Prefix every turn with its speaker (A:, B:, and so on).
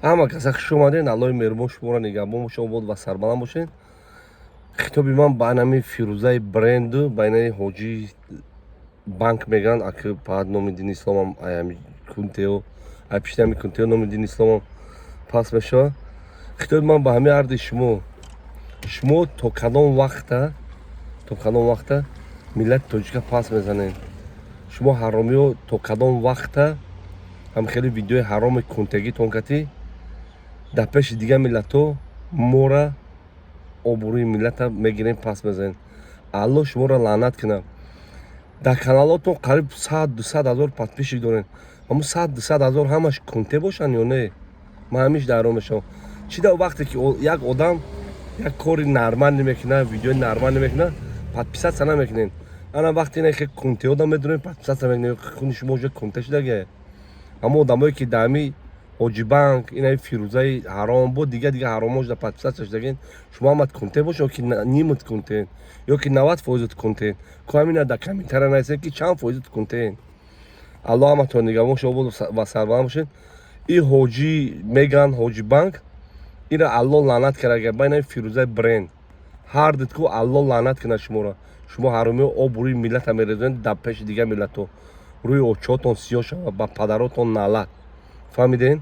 A: Ҳама каса хуш омаден. Аллоҳи меҳрубон шуморо нигаҳбон боша, обод ва сарбаланд бошед. Хитоби ман ба анами Фирӯзаи бренду ба инаи Ҳоҷи Банк мегӯянд, аки паҳат номи дини исломам аями кунтео, ай пишти ами кунтео номи дини исломам пас мешавад. Хитоби ман ба ҳамаи арди шумо: шумо то кадом вақта, то кадом вақта миллати тоҷика пас мезанед? Шумо ҳаромиҳо, то кадом вақта ҳам хеле видеои ҳароми кунтегитон катӣ дар пеши дигар миллатҳо мора, обрӯи миллата мегирем, пас мезанед? Аллоҳ шуморо лаънат кунад. Дар каналотон қариб 100-200 ҳазор подписчик доред. Ҳамун 100-200 ҳазор ҳамаш кунте бошанд ё не? Ман ҳамиш ҳайрон мешавам. Чӣ дар вақте ки як одам як кори нормалӣ мекунад, видеои нормалӣ мекунад, подписаться намекунед? Ана вақте ина хе кунтеода медонем, подписаться мекунед. Хуни шумо уже кунте шудага. Ҳамон одамое ки дар ҳами Ҳоҷибанк, инаи Фирӯзаи ҳаром бо дига дига ҳаромҳо шуда подписаться шудагин, шумо ҳамат кунте бошед ё ки нимат кунтен, ё ки 90 фоизат кунтен? Ко ҳамина дар комментария нависед, ки чанд фоизат кунтен. Аллоҳ ҳаматон нигаҳбон шумо обод ва сарбаланд бошед. И ҳоҷӣ меган, Ҳоҷи Банк, ира Аллоҳ лаънат карда, ба инаи Фирӯзаи бренд, ҳар дидку Аллоҳ лаънат кунад шуморо. Шумо ҳаромиҳо обрӯи миллата мерезонед дар пеши дигар миллатҳо. Рӯи очотон сиёҳ шавад, ба падаротон налат. Фаҳмиден?